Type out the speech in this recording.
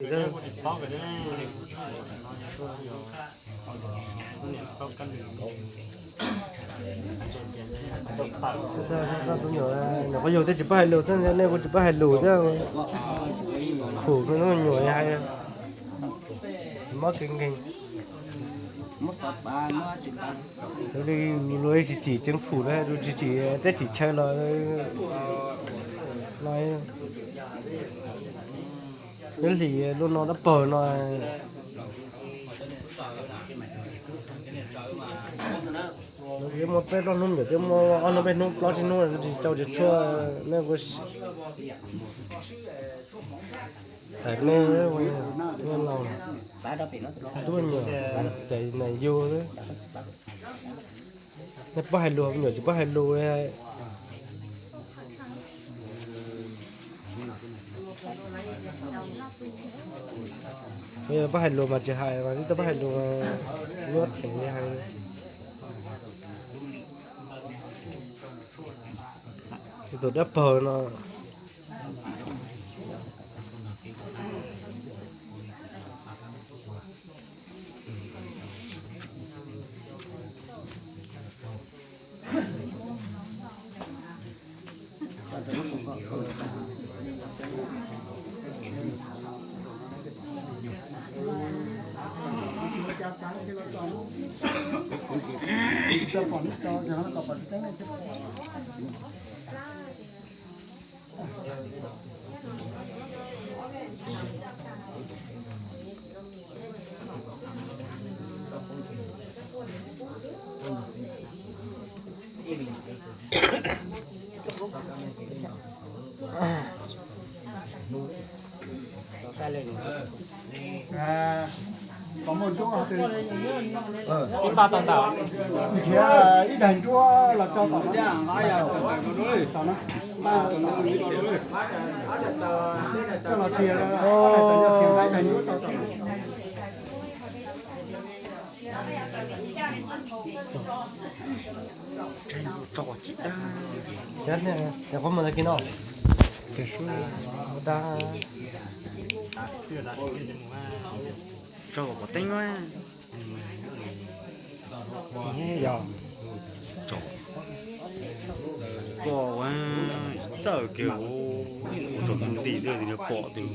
Nyuam qhuav yug thiab tsis paub hais lus xwb, nej kuj tsis paub hais lus thiab. Khum nyuam hais mob kev nkeeg. Luag tsis tsim ceev fum na, luag tsis tsim teb tsim chaw los no, nyob hlis luaj no dab paug no. Twb muaj peb plaub hnub, twb muaj ob hnub peb hnub plaub tsib hnub tsis tau tsis tshua, nej kuj tais nej, nej laus, tub nyuam, tais nais yus, nej paub hais lus, nyuam tsis paub hais lus. Paub hais lus mas tsis hais, mas twb tau paub hais lus, muab them li hais. Tus dab paug no. Kom muaj nruab, nrhiav ib daig nruab los tso tom no, tom no, coj los tiag, ib daig nruab tso tom no. Qhov mus tag kis no, da, tso kom pom teeb na. Yog, koj ua txawj kiag, ua rau tus nti xwb pom tus.